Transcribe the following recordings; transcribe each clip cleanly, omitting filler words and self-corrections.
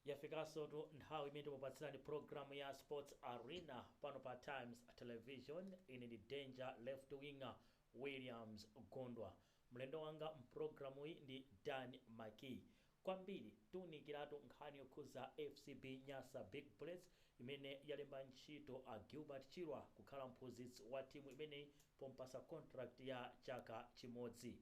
Yafikansotu nthawi imene timakupatsirani programu ya Sports Arena pano pa Times Television. Ine ndi Danger Left Winger Williams Gondwa. Mlendo wanga mpulogalamuyi ndi Dan Maki. Kwambiri tiunikiratu nkhani yokhuza FCB Nyasa Big Bullets imene yalemba ntchito a Gilbert Chirwa kukhala mphunzitsi wa timu imeneyi pompasa contract ya chaka chimodzi.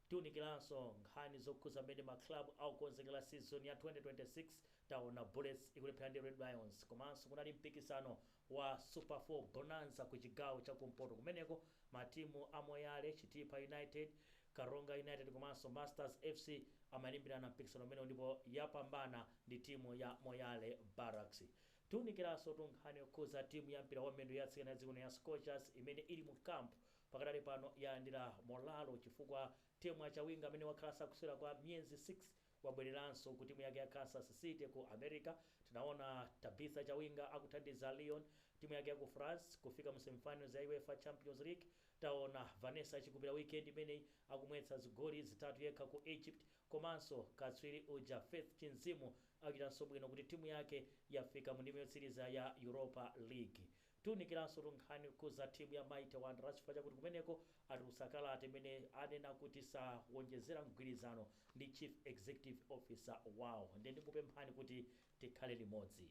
Tiunikiranso nkhani zokhuza mmene ma club akukonzekera season ya 2026. Taona Bullets ikulephera ndi Red Lions, komanso kunali mpikisano wa Super 4 Bonanza ku chigawo chakumpoto. Kumeneko matimu a Moyale, Chitipa United, Karonga United komanso Masters FC amalimbirana mpikisano umenewu ndipo yapambana ndi timu ya Moyale Barracks. Tiunikiranso nkhani yokhuza timu ya mpira wa miyendo ya atsikana ya dziko ya Scorchers imene ili mu camp pakadali pano, yalandira molalo chifukwa Temwa Chawinga amene wakhala sakusewera kwa miyezi 6 wabwereranso ku timu yake ya Kansas City ku America. Tinaona Tabitha Chawinga akuthandiza Lyon, timu yake ya ku France, kufika mu semifinals ya UEFA Champions League. Taona Vanessa Chikupira weekend imeneyi akumwetsa zigoli zitatu yekha ku Egypt, komanso katswiri uja Faith Chinzimu akuchitanso bwino kuti timu yake yafika mu ndime yotsiriza ya Europa League. Tiunikiranso nkhani yokhuza timu ya Mighty Wanderers chifukwa chakuti kumeneko atulutsa kalata imene anena kuti sawonjezera mgwirizano ndi chief executive officer wawo. Ndiye ndikupemphani kuti tikhale limodzi.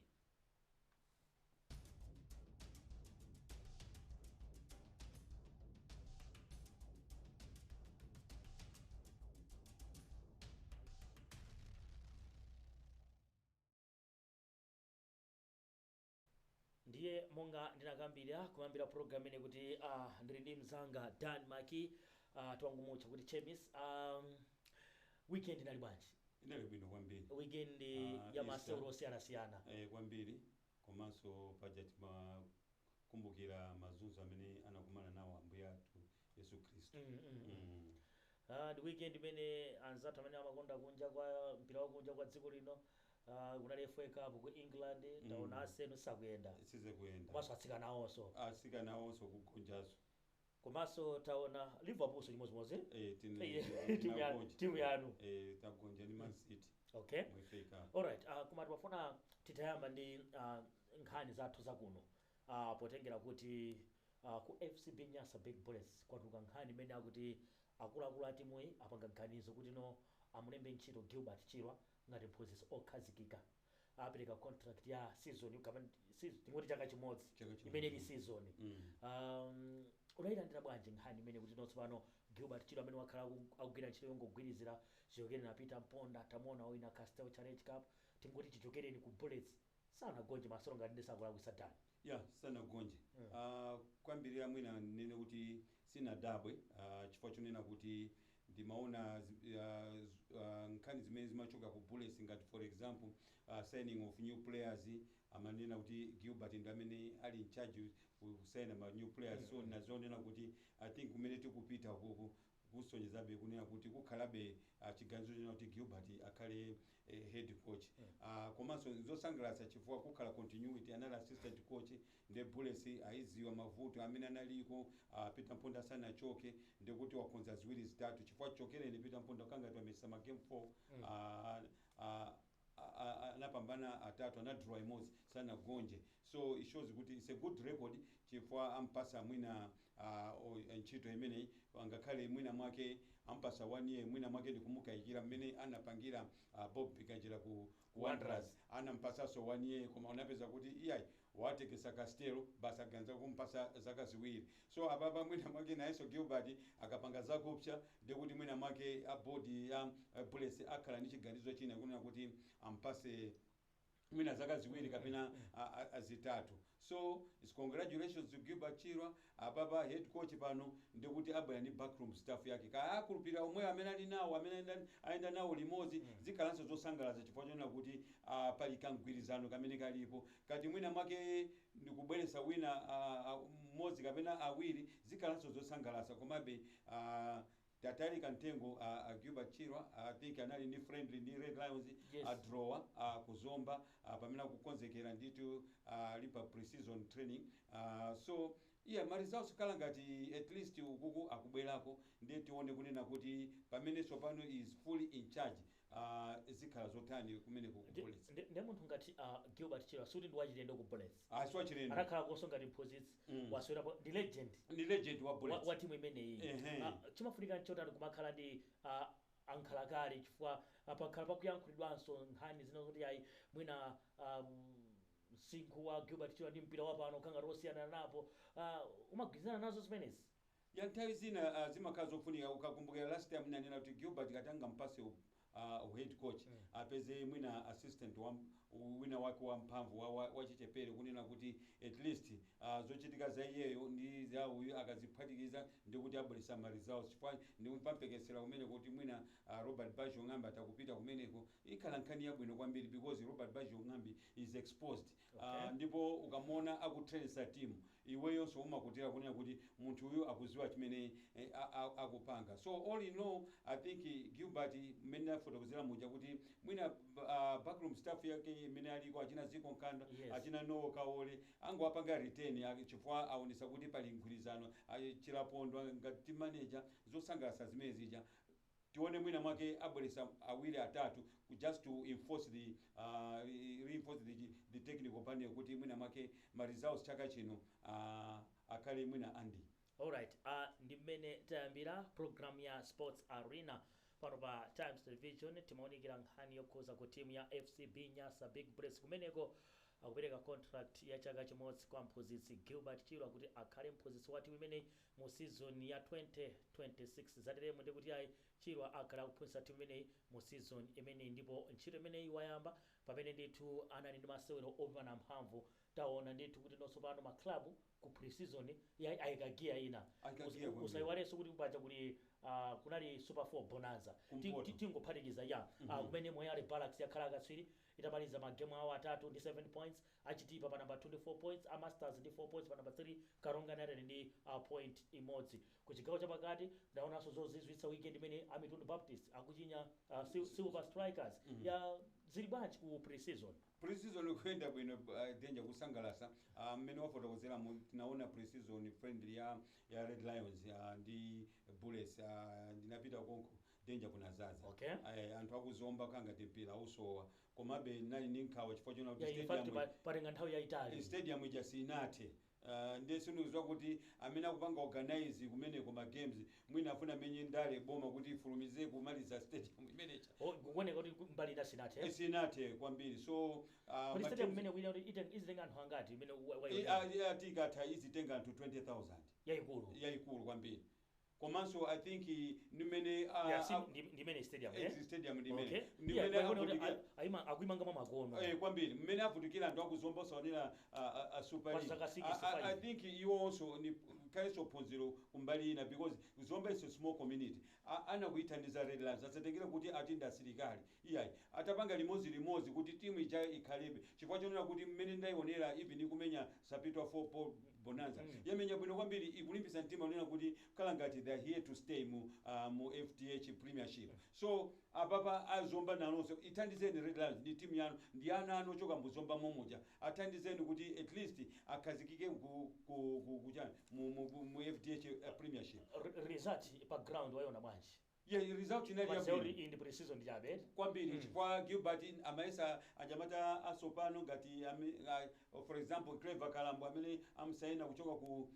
Ndiye monga ndinakambira kuyambira program imene kuti ndili ndi mzanga Dan Maki, tiwangumutcha kuti Chemis. Weekend inali bwanji? Inali bwino kwambiri. Weekend ya masewero osiyanasiyana. Kwambiri, komanso paja timakumbukira mazunzo amene anakumana nawo Ambuye athu Yesu Khristu. Ndi weekend imene anzathu amene amakonda kunja kwa mpira wa kunja kwa dziko lino, kunali FA Cup ku England. Taona Arsenal sakuyenda. Sizikuyenda. Komanso atsikana awonso. Atsikana awonso kugonjaso. Komanso taona Liverpool chimodzimodzi. Tinagonja. Timu yanu. Tagonja ndi Man City mu FA Cup. Alright, koma timafuna titayamba ndi nkhani zathu zakuno, potengera kuti ku FCB Nyasa Big Bullets kwatuluka nkhani imene akuti akuluakulu a timuyi apanga ganizo kuti no, amulembe ntchito Gilbert Chirwa ngati mphunzitsi okhazikika. Apereka contract ya season kapena season, tingoti chaka chimodzi. Chaka chimodzi. Imene ili season. Unayilandira bwanji nkhani imene kuti tsopano Gilbert Chirwa amene wakhala akugwira ntchito yongogwirizira chichokereni na Peter Mponda, tamuona wina Castel Challenge Cup, tingoti chichokereni ku Bullets sanagonje masolo, ngati ndisakulakwisa, Dani? Ya, sanagonje. Kwambirira mwina nene kuti sinadabwe, chifukwa chonena kuti ndimaona nkhani zimene zimachoka ku Bullets, ngati for example signing of new players, amanena kuti Gilbert ndi amene ali in charge kusaina ma new players. So nazonena kuti I think kumene tikupita kuku kusonyezabe kunena kuti kukhalabe chiganizo chonena kuti Gilbert akhale head coach. Komanso zosangalatsa chifukwa kukhala continuity. Anali assistant coach ndi Bullets aiziwa mavuto amene analiko Peter Mponda asanachoke, ndikuti wakonza ziwiri zitatu, chifukwa chokereni Peter Mponda kangati wamesa ma game 4, anapambana atatu, anadraw imodzi, sanagonje. So it shows kuti it's a good record, chifukwa ampasa mwina ntchito imeneyi, ngakhale mwina mwake ampasa one year, mwina mwake ndikumukayikira mmene anapangira Bob Mpinganjira ku Wanderers, anampasanso one year, koma unapeza kuti iyayi, watekesa Castel basi, aganiza kumpasa zaka 2. So apapa mwina mwake nayenso Gilbert akapanga zakupsa, ndikuti mwina mwake a board ya Bullets akhala ndi chiganizo china kunena kuti ampase mwina zaka 2 kapena 3. So it's congratulations to Gilbert Chirwa. Apapa head coach pano ndikuti abwera ndi backroom staff yake, kaya akulupira omwe amene ali nawo, amene ayenda nawo limodzi, zikhalanso zosangalatsa chifukwa chonena kuti pali kamgwirizano kamene kalipo. Kati mwina mwake ndikubweretsa wina mmodzi kapena awiri, zikhalanso zosangalatsa. Komabe tatalika mtengo Gilbert Chirwa. I think anali ndi friendly ndi Red Lions, adrawa kuzomba, pamene akukonzekera ndithu lipa pre-season training. So yeah, ma results kala ngati at least ukuku akubwerako. Ndiye tione kunena kuti pamene tsopano is fully in charge. Zikhala zotani kumeneko ku Bullets? Ndi munthu ngati Gilbert Chirwa, suti ndi wachilendo ku Bullets. Ah, si wachilendo. Anakhala konso ngati mphunzitsi, wasewerapo, ndi legend. Ndi legend wa Bullets. Wa timu imeneyi. Ehe. Chimafunika nchotani kumakhala ndi ankhalakale? Chifukwa pakhala pakuyankhulidwanso nkhani zina zoti ayi, mwina msinkhu wa Gilbert Chirwa ndi mpira wapano khangati osiyana napo. Umagwirizana nazo zimenezi? Ya, nthawi zina zimakhala zofunika. Ukakumbukira last time nanena kuti Gilbert katanga mpase head coach, apeze mwina assistant wa wina wake wamphamvu wachichepere, kunena kuti at least zochitika za iyeyo ndi za uyu akaziphatikiza ndikuti abweresa ma results, chifukwa ndikumpamphekesera kumene kuti mwina Robert Baggio Ng'ambi atakupita kumeneko ikhala nkhani yabwino kwambiri, because Robert Baggio Ng'ambi is exposed. Ndipo ukamona akutrainisa team, iweyonso umakutira kunena kuti munthu uyu akuziwa chimene akupanga. So all in all, I think Gilbert, mmene afotokozera muja kuti mwina backroom staff yake imene aliko, achina Ziko Nkanda, achina Nowo Kaole, angowapanga retain chifukwa aonesa kuti pali mgwirizano. Chilapondwa ngati team manager, zosangalatsa zimene zija. Tione mwina mwake abweresa awiri atatu just to enforce the reinforce the technical panel, kuti mwina mwake ma results chaka chino akhale mwina andi. Alright, ndi mmene tayambira program ya Sports Arena pano pa Times Television. Timaonikira nkhani yokhuza ku timu ya FCB Nyasa Big Bullets. Kumeneko akupereka contract ya chaka chimodzi kwa mphunzitsi Gilbert Chirwa kuti akhale mphunzitsi wa timu imeneyi mu season ya 2026. Zateremo ndikuti ayi, Chirwa akhala akuphunzitsa timu imeneyi mu season imeneyi, ndipo ntchito imeneyi wayamba pamene ndithu anali ndi masewero opimana mphamvu. Taona ndithu kuti nonso pano maklabu ku pre-season ayika giya ina. Ayika giya kwambiri. Usayiwalenso kuti paja kuli kunali Super 4 Bonanza. Kumpoto. Tingophatikiza ya kumene Moyale Barracks yakhala akatswiri, itamaliza magemu awo atatu ndi 7 points, achitipa pa namba 24 points, a Masters ndi 4 points pa namba 3, Karonga United ndi point imodzi. Ku chigawo chapakati ndaonanso zozizwitsa weekend imene Amitundu Baptist akuchinya Silver Strikers. Ya, zili bwanji ku pre-season? Pre-season ikuyenda bwino, danger, kusangalasa. Mmene wafotokozera, tinaona pre-season friendly ya Red Lions ndi Bullets. Ndinapita konko, danger, kunazaza. Anthu akuzomba kangati mpira ausowa, komabe nali ndi nkhawa chifukwa chona kuti Yeah, in fact, stadium patenga nthawi yayitali. Stadium ija sinathe. Ndiye sindikudziwa kuti amene akupanga organize kumeneko ma games mwina afuna amenye ndale boma kuti ifulumize kumaliza stadium imenecha. Oh, kuoneka kuti mbali ina sinathe. Eh, sinathe kwambiri, so Kuti ma stadium teams- imene kuina kuti izitenga anthu angati imene tikatha izitenga anthu 20,000. Yayikulu. Yayikulu kwambiri, komanso I think ndimene Yeah, ndimene stadium, eh? Stadium ndimene ndimene Yeah, kuona kuti avutikira akuimanga mwa makono. Eh, kwambiri mmene avutikira anthu akuzomba osaonera a Super Kwa League. zaka 65. I think iwonso ni khalenso phunziro kumbali ina, because Zomba is a small community. Anakuyithandiza Red Lions, asatengere kuti ati ndi asilikali, iyayi, atapanga limodzi limodzi kuti timu ija ikhalebe, chifukwa chonena kuti mmene ndayionera, even ikumenya Sapitwa 4 Bonanza, yamenya bwino kwambiri, ikulimbisa mtima unena kuti khala ngati they are here to stay mu FDH Premiership. So apapa azomba nanonso ithandizeni Red Lions, ndi timu yanu, ndi ana anu ochoka muzomba momuja, athandizeni kuti at least akhazikike ku chani mu FDH Premiership. Result pa ground wayiona bwanji? Yeah, result inali Mazeo yabwino. Iyi ndi pre-season chabe. Kwambiri, chifukwa Gilbert amayesa anyamata asopano ngati for example Clever Kalambo amene amsaina kuchoka ku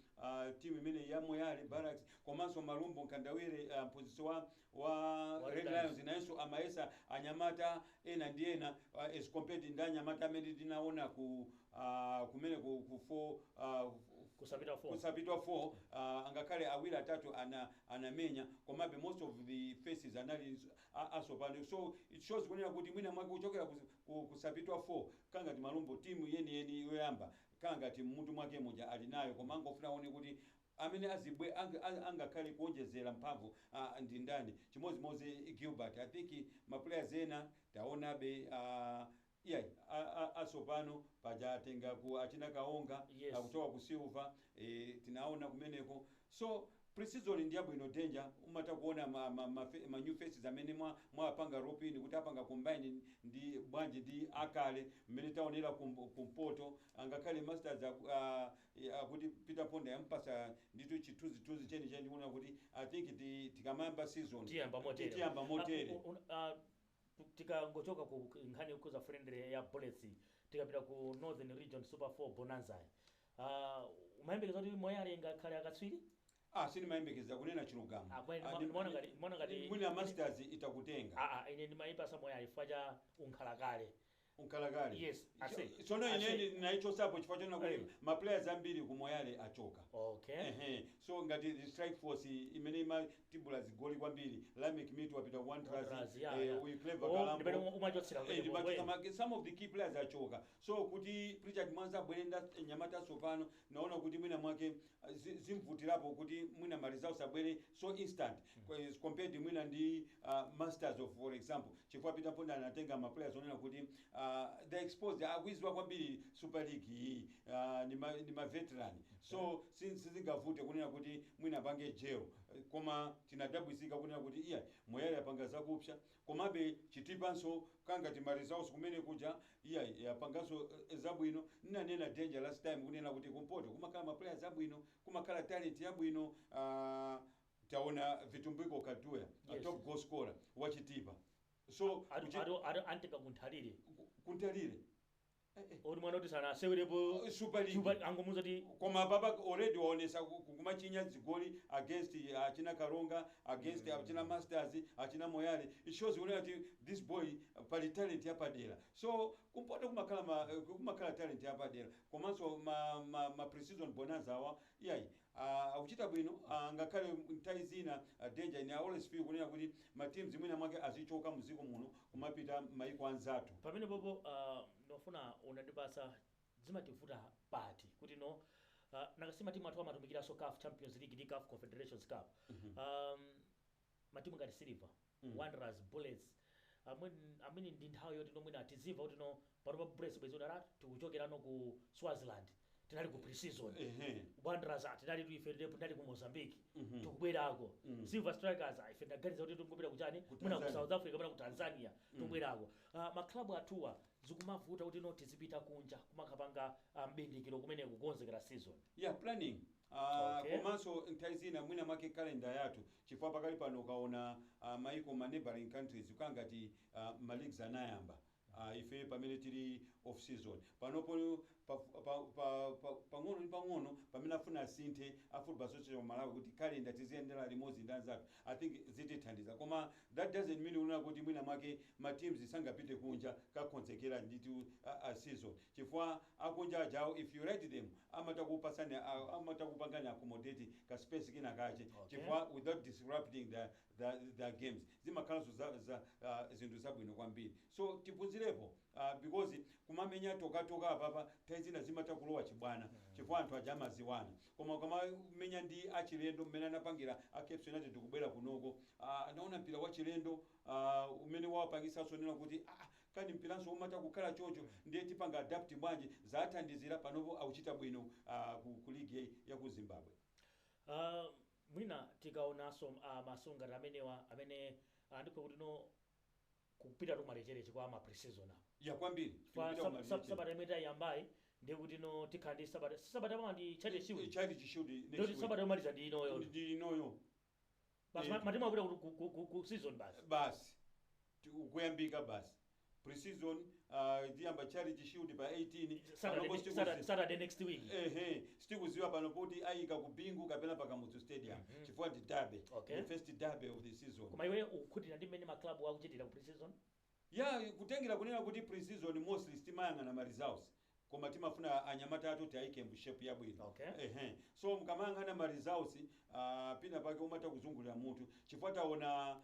team imene ya Moyale Barracks, komanso Malumbo Nkandawire, mphunzitsi wa Wa Red Red Lions. Lions, nayenso amayesa anyamata ena ndi ena, as compared ndi anyamata amene tinaona ku kumene ku four Kusapita 4. Kusapitwa 4, angakhale awiri atatu anamenya, komabe most of the faces anali asopano. So it shows kunena kuti mwina mwake kuchokera kusapitwa 4, kangati Malumbo timu yeniyeni yoyamba kangati mmutu mwake muja ali nayo, koma angofuna aone kuti amene azibwe angakhale kuonjezera mphamvu ndi ndani. Chimodzimodzi Gilbert, I think ma players ena taonabe, iyayi, asopano paja atenga ku achina Kaonga akuchoka ku Silver, tinaona kumeneko. So pre-season ndi yabwino, danger. Umata kuona ma new faces amene mwapanga rope in kuti apanga combine ndi bwanji ndi akale, mmene taonera kumpoto. Angakhale Masters akuti Peter Ponda yampasa nditu chithunzithunzi chenicheni kuona kuti I think tikamayamba season Tiyamba motere. Tiyamba motere. Tikangochoka ku nkhani yokuza friendly ya Bullets, tikapita ku Northern Region Super 4 Bonanza, umayembekeza kuti Moyale ngakhale akatswiri? Ah, sindimayembekeza, kunena chilungamo. Ah, Ah, ndimaona ngati mwina Masters itakutenga. Ah, ah, ine ndimayipasa Moyale chifukwa cha unkhalakale. Unkhalakale. Yes, ase. Tsono Ase. ine naichosapo chifukwa chona kuti ma players ambiri ku Moyale achoka. Ehe. So ngati the strike force imene imatibula zigoli kwambiri, Lamek Mitu wapita ku Wanderers. Wanderers, yeah. Uyu Clever Oh, Kalambo. ndimene umachotsera Eh, ndimachosa some of the key players achoka, so kuti Richard Mwanza abwere nda nyamata sopano, naona kuti mwina mwake zimvutirapo kuti mwina ma results abwere so instant compared mwina ndi Masters of, for example, chifukwa Peter Mponda anatenga ma players onena kuti they exposed, akuiziwa kwambiri Super League iyi, ni ma veteran, so sizingavute kunena kuti mwina apange gel. Koma tinadabwisika kunena kuti iya, Moyale apanga zakupsa, komabe Chitipanso kangati ma results kumene kuja, iya, yapanganso zabwino. Nnanena danger last time kunena kuti kumpoto kumakhala ma players abwino, kumakhala talent yabwino. Taona Vitumbiko Katuya, top goal scorer wa Chitipa, so Antenga kunthalire. Kunthalire. Oti mwana kuti sanasewerepo Super League. Angomuza kuti Koma papa already waonesa kumachinya zigoli against achina Karonga, against achina Masters, achina Moyale. It shows kunena kuti this boy, pali talent yapadera. So kumpoto kumakhala kumakhala talent yapadera. Komanso ma pre-season bonanza awa, iyayi, akuchita bwino, ngakhale nthawi zina, danger, ine I always feel kunena kuti ma teams mwina mwake azichoka muziko muno kumapita maiko anzathu. Pamene popo ndofuna unandipasa, zimativuta pati kuti no nakasi matimu athu amatumikiranso CAF Champions League ndi CAF Confederations Cup? Matimu ngati Silver, Wanderers, Bullets, amene ndi nthawi yoti nomwina tizimva kuti no, pano pa Bullets bwezi unarati tikuchokerano ku Swaziland, tinali ku pre-season. Wanderers, tinali tu ife tinali ku Mozambique, tikubwerako. Silver Strikers, ife ndaganiza kuti tikupita kuchani, Ku mwina ku Tanzania. South Africa, mwina ku Tanzania, tikubwerako. Maklabu athuwa zikumavuta kuti no, tizipita kunja kumakapanga mbindikiro kumene kukonzekera season. Yeah, planning. Komanso nthawi zina mwina mwake kalenda yathu, chifukwa pakali pano ukaona maiko ma neighboring countries ukangati ma leagues anayamba, ife pamene tili off season panopo, pang'ono ndi pang'ono pamene afuna asinthe a Football Association of Malawi kuti kalenda tiziyendera limodzi ndi anzathu, I think zitithandiza. Koma that doesn't mean unena kuti mwina mwake ma teams sangapite kunja kakonzekera nditu season, chifukwa akunja ajawo, if you write them, amatakupasani, amatakupangani accommodate ka space kina kache, chifukwa without disrupting the games, zimakhalanso za zinthu zabwino kwambiri. So tiphunzirepo, because kumamenya tokatoka apapa, nthawi zina zimatha kulowa chibwana, chifukwa anthu aja amaziwana. Koma ukamamenya ndi achilendo, mmene anapangira a Caps United kubwera kunoko, anaona mpira wachilendo umene wawapangisanso nena kuti kani mpiranso umatha kukhala chocho, ndiye tipanga adapt bwanji? Zathandizira, panopo akuchita bwino ku ligi ya ku Zimbabwe. Mwina tikaonanso masungati amenewa amene ndikho kuti no, kupita tumalechereche kwa ma pre-season apo. Ya, kwambiri. Kwa Tikupita kumalechereche. Sabata imene tayiyambayi, ndiye kuti no, tikhala ndi sabata, sabata pama ndi Charity Shield. Charity Shield next Ndoti week. sabata yomaliza ndi inoyo. Ndi inoyo. Basi. Matimu akupita ku season basi. Basi, kuyambika basi pre-season, tiyamba Charity Shield pa 18. Saturday, Panopo Saturday next week. Ehe, sitikuziwa pano poti ayika ku Bingu kapena pa Kamuzu Stadium, chifukwa ndi derby, the first derby of the season. Koma iwe ukukhutira ndi mmene maklabu akuchitira ku pre-season? Ya, kutengera kunena kuti pre-season mostly timayang'ana ma results, koma timafuna anyamata athu tiayike mu shape yabwino. Ehe, so mukamayang'ana ma results, pina pake umatha kuzungulira mutu, chifukwa taona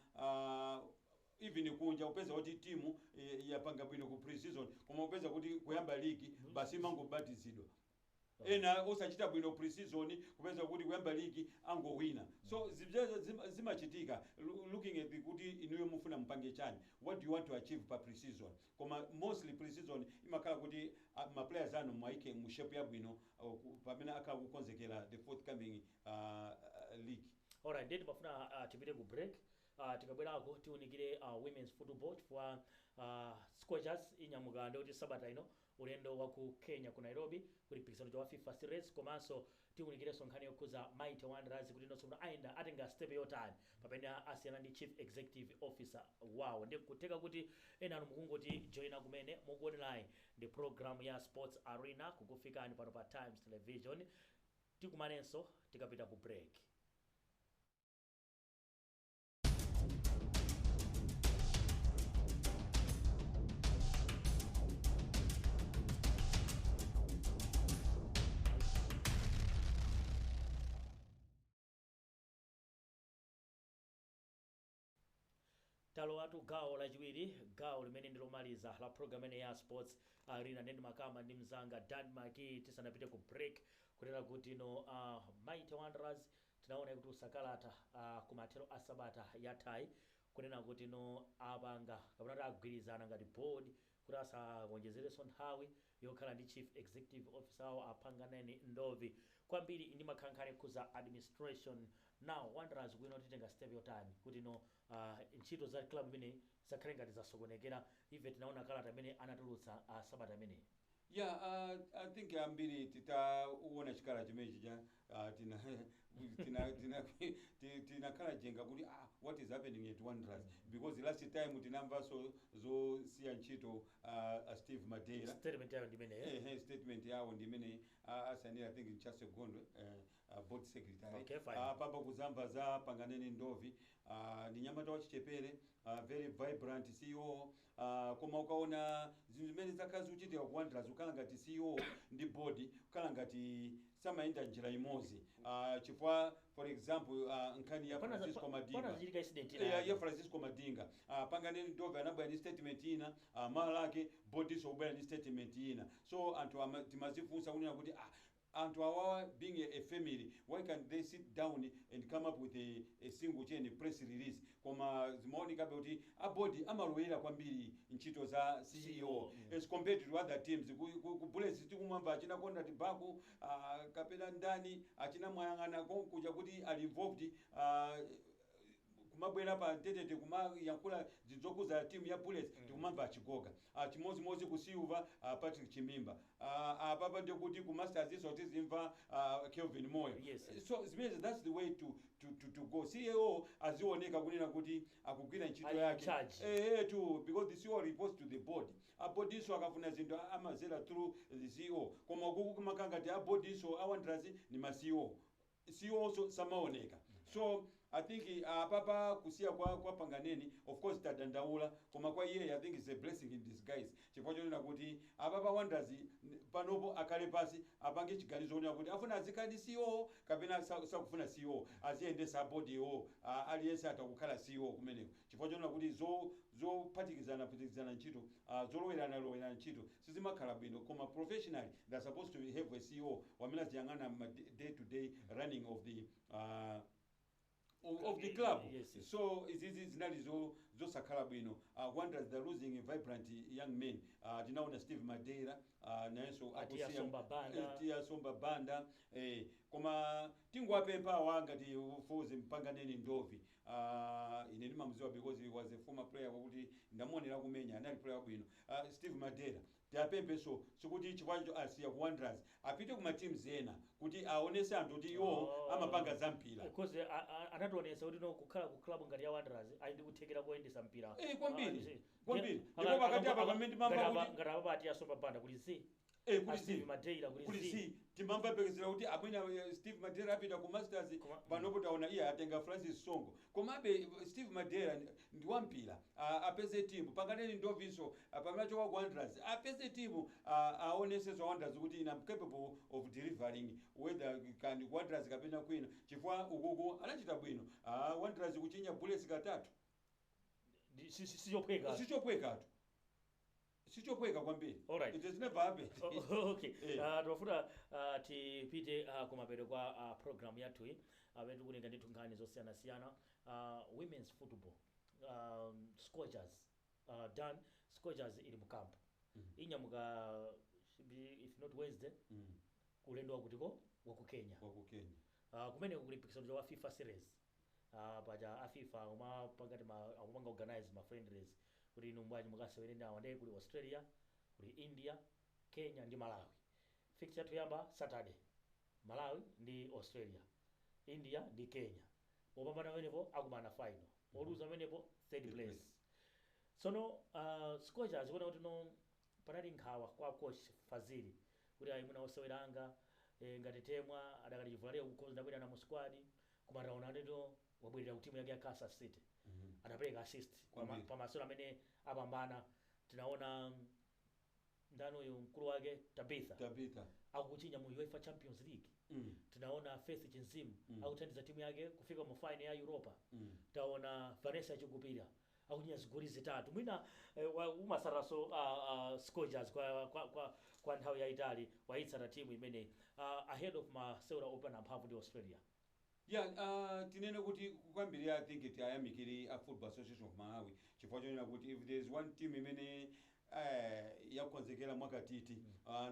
even kunja upeza kuti timu yapanga bwino ku pre-season, koma upeza kuti kuyamba ligi basi imangobatizidwa. Ena osachita bwino pre-season, kupeza kuti kuyamba ligi angowina. So zibzeza zimachitika, looking at the kuti inuyo mufuna mupange chani, what do you want to achieve pa pre-season. Koma mostly pre-season imakhala kuti ma players anu mwaike mu shape yabwino pamene akhala kukonzekera the forthcoming league. Alright, ndiye timafuna tipite ku break. Tikabwerako tiunikire women's football, chifukwa Scorchers inyamuka ndikuti sabata ino ulendo wa ku Kenya, ku Nairobi, kuli mpikisano wa FIFA Series. Komanso tiwunikirenso nkhani yokhuza Mighty Wanderers kuti inonso kuti ayenda atenga step yotani pamene asiyana ndi chief executive officer wawo. Ndi kutheka kuti ena anu mukungoti joina kumene, mukuonerayi ndi program ya Sports Arena kukufikani pano pa Times Television. Tikumanenso tikapita ku break. Talowatu gawo lachiwiri, gawo limene ndilomaliza la program imene ya Sports Arena. Ndi makama ndi mzanga Dan Maki tisanapite ku break kunena kuti no Mighty Wanderers tinaona kuti usakalata kumathero a sabata yathayi kunena kuti no apanga kapena kuti agwirizana ngati board kuti asawonjezerenso nthawi yokhala ndi chief executive officer awo aPanganeni Ndovi. Kwambiri ndi makhankhani khuza administration. Now Wanderers kuino titenga step yotani kuti no ntchito za club imene zakhale ngati zasokonekera? Ife tinaona kalata imene anatulutsa sabata imeneyi. Yeah, I think ambiri titaona chikala chimene chija tinakhala jenga kuti ah, what is happening at Wanderers? Because last time tinamvanso zosiya ntchito Steve Madeira. Statement yayo ndimeneyo. Ehe, statement yawo ndimene asanira, I think Nchase Gondwe, board secretary. Okay, fine. Papa kuzamva za Panganeni Ndovi, ndi nyamata wachichepere, very vibrant CEO, koma ukaona zinthu zimene zakhala zikuchitika ku Wanderers, ukhala ngati CEO ndi board ukhala ngati samayenda njira imodzi, chifukwa for example nkhani ya Francisco Madinga. Pana zichitika incident ina. Ya Francisco Madinga, Panganeni Ndovi anabwera ndi statement ina, mala lake boardso kubwera ndi statement ina. So anthu timazifunsa kunena kuti ah, anthu awawa being a family, why can't they sit down and come up with a single chain press release? Koma zimaonekabe kuti a board amalowera kwambiri ntchito za CEO CEO, as compared to other teams. Ku Bullets tikumamva achina Conrad Baku, kapena ndani, achina Mwayang'ana konkuja kuti ali involved, kumabwera pa mtetete kumayankhula zinthu timu ya Bullets. Tikumamva achigoga, chimodzimodzi ku Silver, Patrick Chimimba, apapa ndikuti ku Masters iso tizimva Kelvin Moyo. Yes. So zimene that's the way to go. CEO azioneka kunena kuti akugwira ntchito Ali in yake. charge. Eh, to because the CEO reports to the board. A boardso akafuna zinthu amazera through the CEO. Koma ukuku kumakanga ti a boardso a Wanderers ni ma CEO, CEO also samaoneka. So I think apapa kusiya kwa Panganeni, of course tadandaula, koma kwa iye I think it's a blessing in disguise, chifukwa chonena kuti apapa Wanderers panopo akhale pasi apange chiganizo kunena kuti afuna azikhala ndi CEO kapena sakufuna CEO, aziyendesa board iwo, aliyense atakukhala CEO kumeneko, chifukwa chonena kuti zophatikizana phatikizana ntchito, zolowerana lowerana ntchito sizimakhala bwino. Koma professionally they're supposed to have a CEO wamene aziyang'ana ma day to day running of the club. Yes. So izizi zinali zosakhala bwino. Wanderers, they're losing a vibrant young men. Tinaona Steve Madeira, nayenso Atiya Somba Banda. Atiya Somba Banda, koma tinguwapempha awa ngati Fuzi Mpanganeni Ndovi, ine ndimamudziwa because he was a former player wakuti ndamuonera kumenya, anali player wabwino. Steve Madeira tiapempheso, sikuti chifukwa asiya ku Wanderers apite kuma teams ena kuti aonese anthu kuti iwo amapanga za mpira. Because anationetsa kuti no kukhala ku club ngati ya Wanderers ali ndi kuthekera koyendesa mpira. Kwambiri, kwambiri. Ndipo Ndipo pakati apa pamene timamva kuti ngati apa Atiya Somba Banda kuli z kuli a Steve zi Madeira kuli kuli z si timamva pekezera kuti amwina Steve Madeira apita ku Masters. Panopo taona iye atenga Francis Songo, komabe Steve Madeira ndi wampira, apeze timu. Panganeni Ndoviso, pamene achoka ku Wanderers apeze timu, aonesenso Wanderers kuti ine am capable of delivering, whether kan Wanderers kapena kwina, chifukwa ukuku anachita bwino. Wanderers kuchinya Bullets katatu. Sichophweka. Sichophwekatu, sichophweka kwambiri. Alright. It has never happened. Okay. Timafuna tipite kumapeto kwa program yathuyi amene tikulinga ndithu nkhani zosiyanasiyana, women's football, Scorchers, Dan, Scorchers ili mu camp. Inyamuka should be, if not Wednesday, ulendo wakutiko waku Kenya. Waku Kenya. Kumene kuli mpikisano wa FIFA Series. Paja a FIFA umapanga organize ma friendlies. Kuti inu mbwanji mukasewere nawo? Ndiye kuli Australia, kuli India, Kenya ndi Malawi. Fixture yathu yamba Saturday, Malawi ndi Australia, India ndi Kenya. Opambana pamenepo akumana final, oluza pamenepo third Third place. Place. Tsono Scorchers zikuona kuti no, panali nkhawa kwa coach Fazili kuti ayi, mwina osewera anga ngati Temwa adakali chivulale kukhoza ndabwera na mu squad, koma taona ndito wabwerera ku timu yake ya Kansas City, adapereka assist Kwambiri. pamasewero amene apambana. Tinaona ndani uyu, mkulu wake Tabitha Tabitha akukuchinya mu UEFA Champions League. Tinaona Faith Chinzimu akuthandiza timu yake kufika mu final ya Europa. Taona Vanessa Chikupira akuchinya zigoli zitatu. Mwina umasataso Scorchers kwa nthawi yayitali, wayitsata timu imene ahead of masewera opana mphamvu ndi Australia. Yeah, tinene kuti kwambiri I think tiyayamikire a Football Association of Malawi, chifukwa chonena kuti if there is one team imene yakonzekera mwakatiti,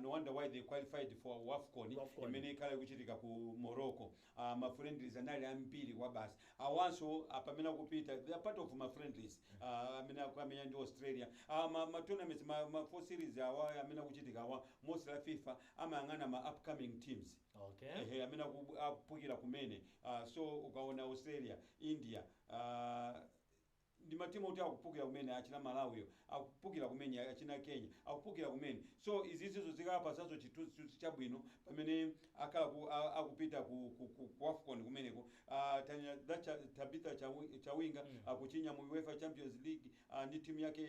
no wonder why they qualified for WAFCON, WAFCON. imene ikhala ikuchitika ku Morocco. Ma friendlies anali ambiri kwa basi. Awanso pamene akupita, they are part of ma friendlies amene akamenya ndi Australia. Ma tournaments, ma four series awa amene akuchitika awa, most la FIFA amayang'ana ma upcoming teams, ehe, amene akupukira kumene. So ukaona Australia, India, ndi matimu kuti akupukira kumene, achina Malawiyo akupukira kumene, achina Kenya akupukira kumene. So izizizo zikapasanso chithunzithunzi chabwino pamene akhala akupita ku AFCON kumeneko. Tabitha Chawinga akuchinya mu UEFA Champions League ndi timu yake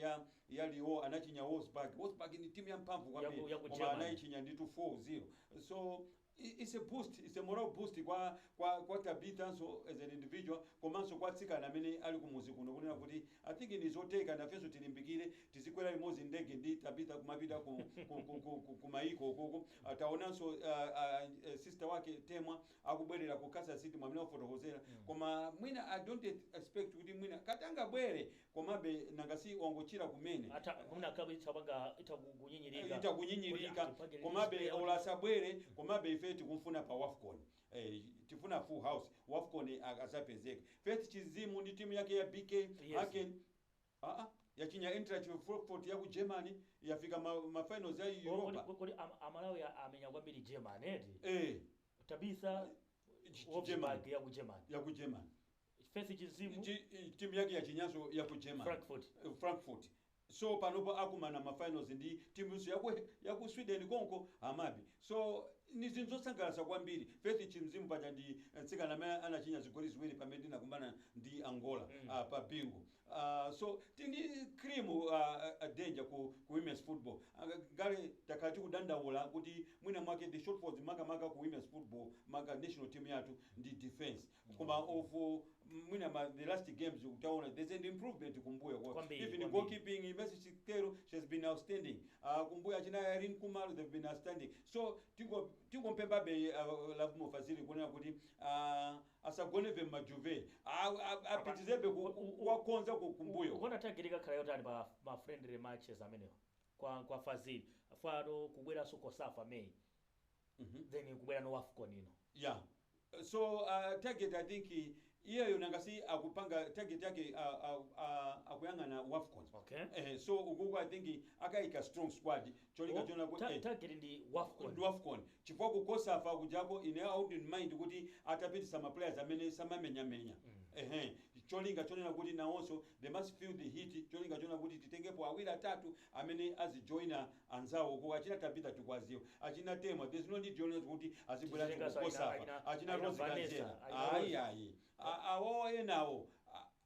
ya Lyon. Anachinya Wolfsburg. Wolfsburg ni timu ya mphamvu kwambiri, Yaku koma Germany. anayichinya nditu 4-0. So it's a boost, it's a moral boost kwa Tabitha nso as an individual, komanso kwa atsikana amene ali kumuzi kuno, kunena kuti I think ni zoteka nafenso tilimbikire, tizikwera limodzi ndege ndi Tabitha kumapita ku maiko ukoko. Taonanso sister wake Temwa akubwerera ku Kansas City, mwamene wafotokozera. Koma mwina I don't expect kuti mwina kati angabwere, komabe nangasi wangochira kumene. Ata mwina club itapanga itakunyinyirika. Itakunyinyirika. Kuti, Komabe pange ola asabwere, komabe ife tikumfuna pa WAFCON. Tifuna full house WAFCON, asapezeka. Faith Chinzimu ndi timu yake ya BK Haken yachinya Eintracht Frankfurt ya ku Germany, yafika ma finals ya Europa. Kodi Amalawi amenya kwambiri Germany eti? Eh. Tabitha, Germany. Wolfsburg ya ku Germany. Ya ku Germany. Faith Chinzimu, Timu yake yachinyanso ya ku Germany. Frankfurt. Frankfurt. So panopo akumana ma finals ndi timu yaku Sweden konko, Hammarby. So ni zinthu zosangalatsa kwambiri. Faith Chinzimu paja ndi mtsikana amene anachinya zigoli ziwiri pamene tinakumana ndi Angola pa Bingu. So tini cream danger ku women's football. Ngale takhala tikudandaula kuti mwina mwake the shortfalls, makamaka ku women's football, maka national team yathu, ndi defense. Koma of mwina the last games utaona there's an improvement kumbuyo Kwambiri, even kwambiri. goalkeeping, Mercy Sikelo, she has been outstanding. Kumbuyo achina Irene Kumalo, they've been outstanding. So tingompembabe Lovemore Fazili kunena kuti asagoneve majuve, apitizebe kuwakonza kumbuyo. Ukuona target ikakhala yotani pa ma friendly matches amenewa kwa Fazili fano kubweranso COSAFA May, then kubwera no AFCON ino? Yeah, so target, I think iyeyo nangasi akupanga target yake akuyang'ana WAFCON. So ukuku I think akayika strong squad cholinga chona Target ndi WAFCON. Ndi WAFCON, chifukwa ku COSAFA kujako ine I wouldn't mind kuti atapitisa ma players amene samamenyamenya, ehe, cholinga chonena kuti nawonso they must feel the heat, cholinga chonena kuti titengepo awiri atatu amene azijoina anzawo ko. Achina Tabitha tikwaziwa, achina Temwa, there's no need yonena kuti azibwera Tizitenganso ku COSAFA. achina Achina Rose Vanessa, Kanjera. Achina Ayi, Rose. ayi, awo enawo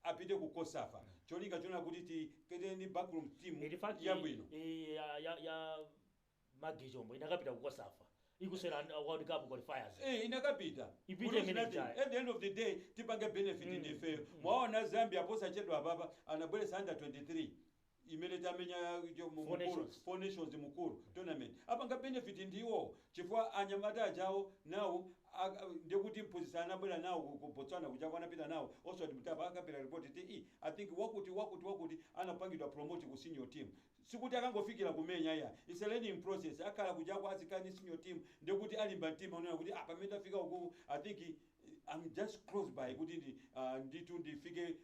apite ku COSAFA, cholinga chonena kuti tiketeni backroom team In fact, yabwino. Ya Maggie Chombo inakapita ku COSAFA ikusera World Cup qualifiers. Eh, inakapita. Ipite Kuti imene zinati, ijayo. at the end of the day tipange benefit ndifeyo. Mwaona Zambia posachedwa apapa anabweresa under 23 imene tamenya Four mukulu, Nations. Four Nations mukulu tournament, apanga benefit ndiwo chifukwa anyamata ajawo nawo ndikuti mphunzitsi anabwera nawo ku Botswana kuja anapita nawo Oswald Mutapa, akapita report ti I think wakuti wakuti wakuti anapangidwa promote ku senior team. Sikuti akangofikira kumenya ya, it's a learning process. Akhala kujako azikani senior team, ndikuti alimba mtima unena kuti pamene tafika uku, I think I'm just close by kuti nditu ndifike.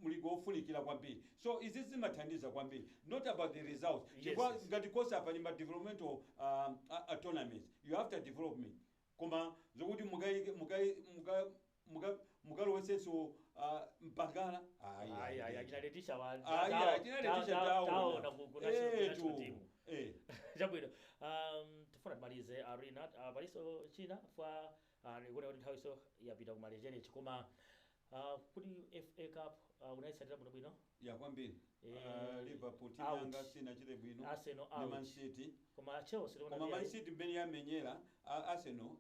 Mligi wofunikira kwambiri. So izi zimathandiza kwambiri, not about the results, chifukwa ngati COSAFA ni ma developmental tournaments, you have to development. Koma zokuti mukalowesenso mpangala, ayi. Ayi, ayi, achinaletisha wa Ayi, achinaletisha. Taona ku national team. Eh. Chabwino, tifuna timalize arena. Paliso china fa ndikuona kuti nthawiso yapita kumalecherechi, koma kuti FA Cup unayitsatira bwinobwino? Ya, kwambiri. Liverpool team out. yanga sinachite bwino. Arsenal Ni Man out. City. Koma Chelsea tikuona Koma kuti Man City mmene yamenyera Arsenal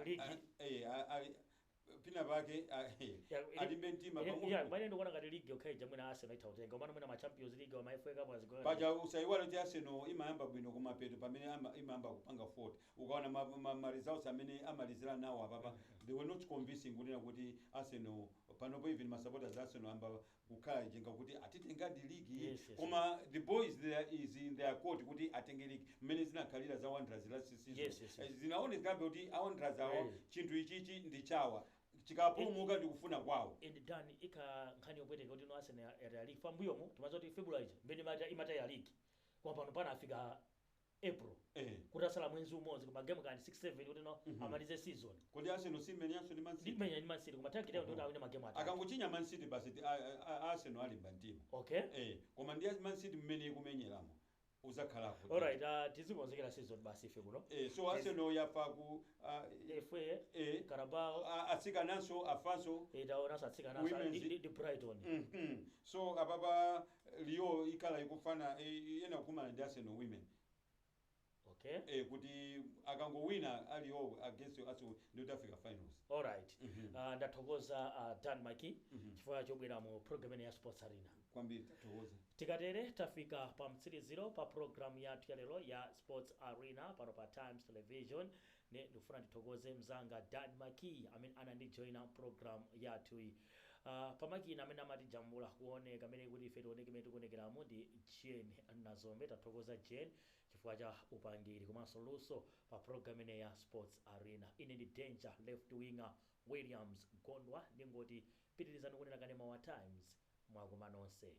League. Pina pake alimbe mtima pang'ono. Ya, mwene ndikuona ngati league yokhaija mwina Arsenal itha kutenga, komano mwina ma Champions League, ma FA Cup azigona. Paja usaiwale kuti Arsenal imayamba bwino kumapeto pamene imayamba kupanga 40. Ukaona ma results amene amalizira nawo apapa, they were not convincing kunena kuti Arsenal panopo, even ma supporters Arsenal amba kukhala jenga kuti atitengadi league. Koma the boys there is in their court kuti atenge league, mmene zinakhalira za Wanderers last season. Yes. Zinaonekabe kuti a Wanderers awa chinthu ichichi ndi chawa, chikapulumuka ndikufuna kwawo. And dan ika nkhani yopweteka kuti no, Arsenal ya league pambuyomo timaza kuti February mbene imata ya league, koma pano panafika April kutasala mwezi umodzi, koma game kani 6 7 kuti no, amalize season. Kodi Arsenal simenyanso ndi Man City? Ndimenya ndi Man City, koma target yawo ndikuti awine magame atatu. Akangochinya Man City basi, Arsenal alimba mtima. Koma ndi Man City mmene ikumenyeramo uzakhalapo. Alright, tizikonzekera season basi ife kuno. So Arsenal yafa ku FA, Carabao. Atsikananso afanso. Taonanso atsikana ndi Brighton. So apapa Leo ikhala ikufana ena kukumana ndi Arsenal Women. Kuti akangowina aliyo against Arsenal ndikuti afika finals. Alright. Ndathokoza Dan Maki chifukwa chobwera mu program ino ya Sports Arena. Kwambiri, tathokoza. Tikatere tafika pa mtsiriziro pa programu yathu ya lero ya Sports Arena pano pa Times Television. Ne ndikufuna ndithokoze mzanga Dan Maki amene anandijoyina program yathuyi. Pamakina amene amatijambula kuoneka amene kuti ife tioneke imene tikuonekeramo ndi Jane Nazombe. Tathokoza Jane chifukwa cha upangiri komanso luso pa program ine ya Sports Arena. Ine ndi Danger Left Winger Williams Gondwa, ndingoti pitirizani kuonera kanema wa Times. Mwakoma nonse.